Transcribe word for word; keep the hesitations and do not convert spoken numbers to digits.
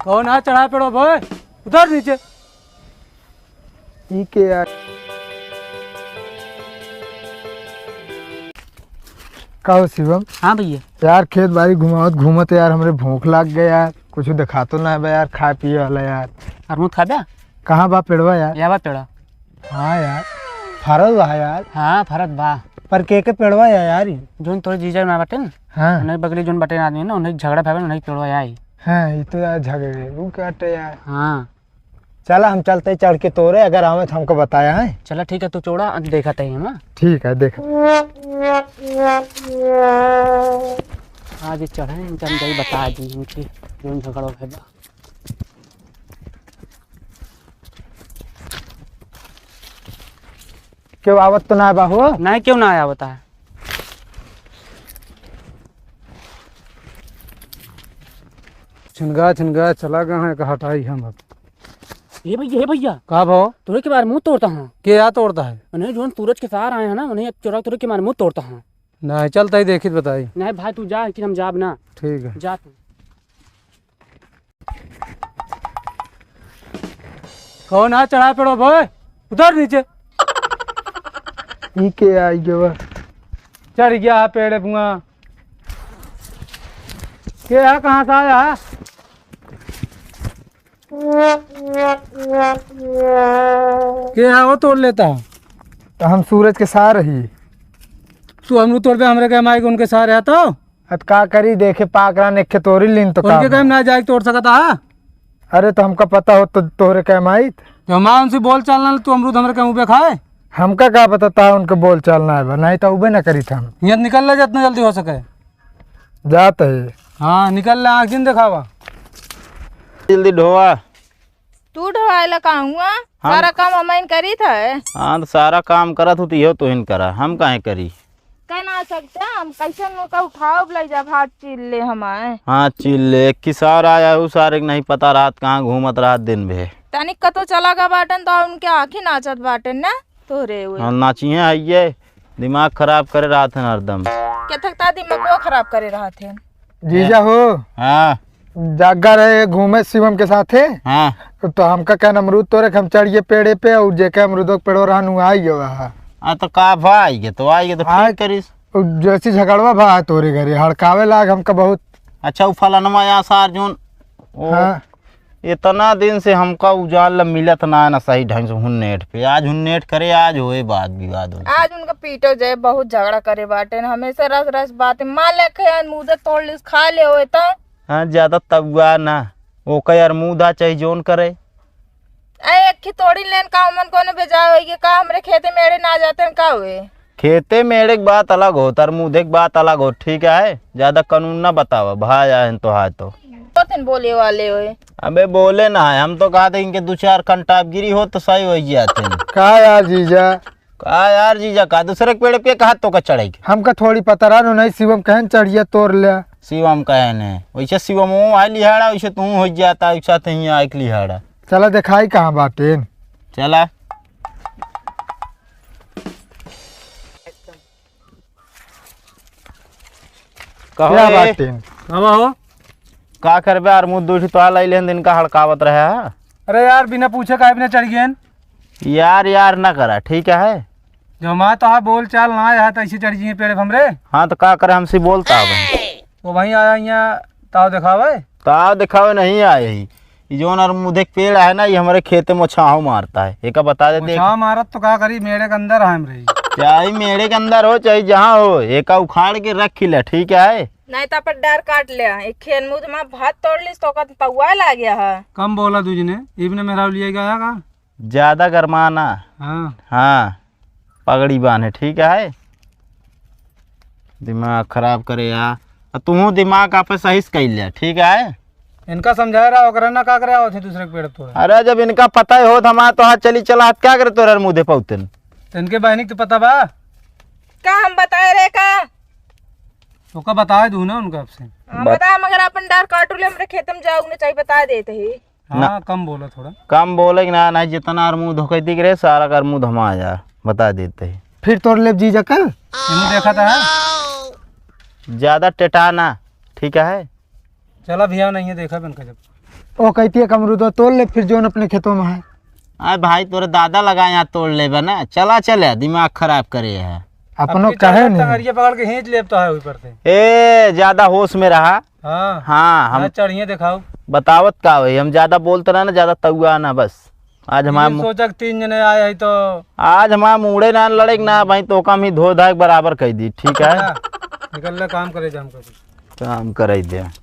कौन है चढ़ा पेड़ो भाई? उतर नीचे। ई के यार? का हो शिवम? हाँ भैया। यार, खेत बारी घुमावत घूमत यार, हमरे भूख लाग गया यार, कुछ देखातो ना बा यार, खाए पिए वाला यायार। अरमूद खाबे? कहाँ बा पेड़वा यार? या बा पेड़वा। हाँ यार, फरल बा यार। हाँ, फरत बा। पर के के पेड़वा या यार ई? जोन तोरे जीजा ना बाटे न? हाँ। उन्हें बगली जोन बाटे आदमी ना, उन्हें झगड़ा भावे, उन्हें पेड़वा आई। हाँ, ई तो यार झगड़े, ऊ काटे यार। हाँ। चला, हम चलते चढ़ के तोरे, अगर आवे तो हमको बताया है। चला, ठीक है, तू चोड़ा, देखा तही हम, हाँ? ठीक है, देख। आज चढ़े, इनका हम जाई बता दी, इनकी जोन झगड़ा है बा। केहू आवत तो ना बा हो? नहीं, केहू ना आवत है। छिनगा, छिनगा, चला गया है, हटाई हम अब। ए भैया, ए भैया। का भाव? तोरे के बार मुँह तोड़ता हूँ। के या तोड़ता है? उन्हें जोन सूरज के सार आए हैं ना, उन्हें चोरा तोरे के बार मुँह तोड़ता हूँ। नहीं, चलता ही देखित बताई। नहीं भाई, तू जा, कि हम जाब ना। ठीक है। जा तू। कौन है चढ़ा पेड़ो भाई? उतर नीचे। ई के आई गवा? चढ़ गया है पेड़े पुआ। के है, कहाँ से आया है? के है वो तोड़ लेता है? तो हम सूरज के सार ही। तू अमरूद तोड़बे, हमरे के माई के उनके सार है तो? अब का करी, देखे पाक रहन, एक खे तोरी लीन तो उनके काम कहे ना जाए तोड़ सकता है। अरे तो हमका पता हो तो तोहरे कहे माइत। जो माँ उनसे बोल चाल ना, तू अमरूद हमरे के मुँह पे खाए। हमका का पता था उनके बोल चाल ना है, नहीं तो उबे ना करी था हम। यहाँ निकल ले जितना जल्दी हो सके। जात है। हाँ, निकल ले, आँख जिन दिखावा। जल्दी ढोवा। तू ढोवाए ला का हुआ? हम सारा काम हमाइन करी था। हाँ, तो सारा काम करत हो तो इहो तोहिन करा, हम काहे करी? कह ना सकते हम, कैसे उनका उठाओ, ले जा भात चील ले हमारे। हाँ, चील ले। एक किसार आया, उ सारे के नहीं पता रहत कहाँ घूमत रहत दिन भे। तनिक कतो चला गा बाटन तो उनके आँखी नाचत बाटन ना तोहरे हुए। हाँ, नाचिए है ये, दिमाग खराब करे रहत हैं हरदम। के थक ता दिमाग को खराब करे रहत हैं। जीजा हो। हाँ। जागा रहे घूमे शिवम के साथे। हाँ। तो हमका कहन अमरूद तोरे के हम चढ़िए पेड़े पे और जेके अमरूदों के पेड़ो रहन उ आई गवा है। आ तो का भा आई गे तो आई गे तो हाँ। ठीक करिस। उ जैसी झगड़वा भा है तोरे घरे, हड़कावे लाग हमका बहुत। अच्छा, उ फलनवा या सार जोन, ओ, हाँ। इतना दिन से हमका उजाल ला मिलत ना है ना सही ढंग से हुन्नेट पे। आज हुन्नेट करे, आज होए बात विवाद उनसे। आज उनका पीटो जाए, बहुत झगड़ा करे बाटे न, हमेशा रस रस बात। माँ लेखे अमरूद तोड़ लिस, खा ले होए तो। हाँ, ज्यादा तबुआ ना, ओकर अमरूद आ चाहे जोन करे। ए, एक ही तोड़ी लेन का, उमन कोनो बेजाय होई कि का, हमरे खेते में एड़े ना जाते हैं का हुए? खेते में एड़े के बात अलग हो, तरमूदे के बात अलग हो, ठीक है? ज्यादा कानून ना बतावा, भाई आए हैं तो हाय तो। होते हैं बोले वाले होए। अबे बोले ना है, हम तो कहा थे इनके दो चार कंटापगिरी हो तो सही हो जाते हैं। का यार जीजा? का यार जीजा, का दूसरे के पेड़ पे कहा तो का चढ़ाई के? हमका थोड़ी पता रहा, नहीं शिवम कहन चढ़िया तोड़ ले। शिवम कहन है, वैसे शिवम वो है लिहाड़ा, वैसे तू हो जाता, वैसा तो यहाँ एक लिहाड़ा। चला देखाई कहाँ बाटे। चला। कहो क्या रे। बाटे? का बा हो? का करबे यार, मुँह दूठी तो लाई लेन दिन का हड़कावत रहे है। अरे यार, बिना पूछे काहे बिना चढ़ गए? यार, यार ना करा, ठीक है? जो माँ तो बोल चाल ना आया तो ऐसे चढ़ गए पेड़ पे हमरे। हाँ, तो का करे, हमसे बोलता अब। तो वहीं आया यहाँ ताव दिखावे। ताव दिखावे नहीं आए ही। ई जौन अमरूद के पेड़ है ना, ये हमारे खेते में छाँव मारता है। एका बता देते। छाँव मारत तो का करी, मेड़े के अंदर है हमरे। चाहे मेड़े के अंदर हो, चाहे जहाँ हो, एका उखाड़ के रख ले, ठीक है? नहीं तो अपन डार काट ले। एक खेन मुँह में भात तोड़ लिस तो ओकर पौआ लाग गया है। कम बोला दूजने, इबने मेरा लिया गया का? ज्यादा गरमाना। हाँ। हाँ, पगड़ी बांधे, ठीक है? दिमाग खराब करे यार। आ तूहू दिमाग आप सही से कैल ले, ठीक है? इनका समझा रहा, ओकरा ना का करे आवत है दूसरे के पेड़ तोड़े। अरे, जब इनका पता ही होत हमार तो हाथ चली चला, हाथ क्या करे तोरे मुँह दे पौतन? तो इनके बहनी के तो पता बा। का हम बताए रे का? ओका बताए दू ना उनका आपसे। हाँ, बत- बता, मगर अपन डार काटू ले, हमरे खेत में जाऊ ना चाहिए, बता देते ही। हाँ, ना। कम बोला थोड़ा। कम बोले कि ना, ना, जितना अरमूद होके दिख रहे, सारा का अरमूद हम आ जा, बता देते हैं। फिर तोड़ ले जीजा कल। इन्हें देखा था है? ज्यादा टेटाना, ठीक है? चला भैया, नहीं है, देखा बन के जब। ओ कहती है, अमरूदवा तोड़ ले, फिर जोन अपने खेतों में है। अरे भाई, तोरे दादा लगा यहाँ तोड़ लेबे ना। चला, चले, दिमाग खराब करे है। अपनो अब की कहे चढ़ा नहीं। टंगरिया पकड़ के खींच लेब तो है ऊपर से। ए, ज्यादा होश में रहा। हाँ। हाँ, हम ना चढ़िए देखाओ। बतावत का होई, हम ज्यादा बोलते रहे ना, ज्यादा तउआ ना बस। आज हमार लेकिन मु- सोचा कि तीन जने आए हैं तो आज हमार मूड़े ना लड़े के ना भाई, तो कम ही धो धाय के बराबर कह दी, ठीक है? हाँ, निकल ले, काम करे जा हमको। काम करे दे।